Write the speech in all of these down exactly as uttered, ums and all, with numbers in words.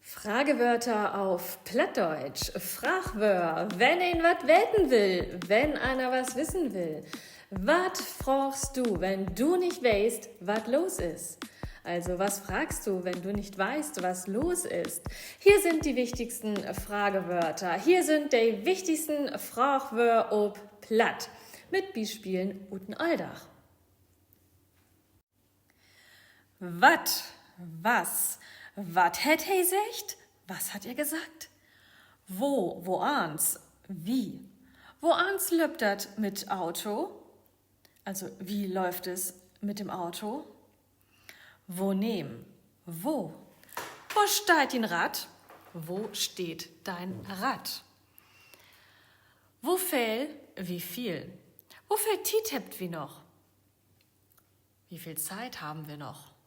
Fragewörter auf Plattdeutsch. Fraagwöör, wenn een wat weten will, wenn einer was wissen will. Wat fraagst du, wenn du nicht weetst, wat los is? Also, was fragst du, wenn du nicht weißt, was los ist? Hier sind die wichtigsten Fragewörter. Hier sind de wichtigsten Fraagwöör op Platt. Mit Bispelen ut den Alldag. Wat, was, wat hett he seggt? Was hat er gesagt? Wo, woans, wie. Woans löppt dat mit Auto? Also, wie läuft es mit dem Auto? Woneem, wo. Wo steiht dien Rad? Wo steht dein Rad? Woveel, wie viel. Woveel Tiet hebbt wi noch? Wie viel Zeit haben wir noch?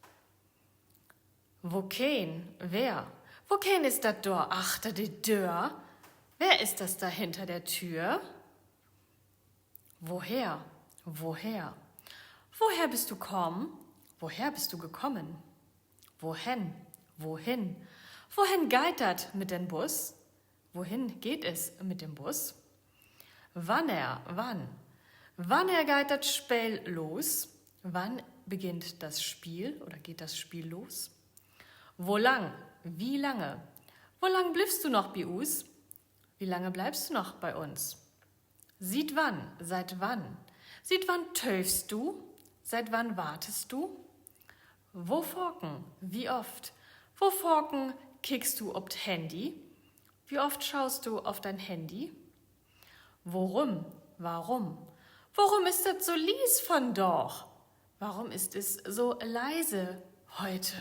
Wokeen, wer. Wokeen is dat dor achter de Döör? Wer ist das da hinter der Tür? Woher, woher. Woher bist du kamen? Woher bist du gekommen? Wohen, wohin. Wohen geiht dat mit den Bus? Wohin geht es mit dem Bus? Wannehr, wann. Wannehr geiht dat Speel los? Wann beginnt das Spiel oder geht das Spiel los? Wo lang, wie lange. Wo lang bliffst du noch bi us? Wie lange bleibst du noch bei uns? Siet wann, seit wann. Siet wann töövst du? Seit wann wartest du? Wo faken, wie oft. Wo faken kickst du op't Handy? Wie oft schaust du auf dein Handy? Worüm, warum. Worüm is dat so lies vundaag? Warum ist es so leise heute?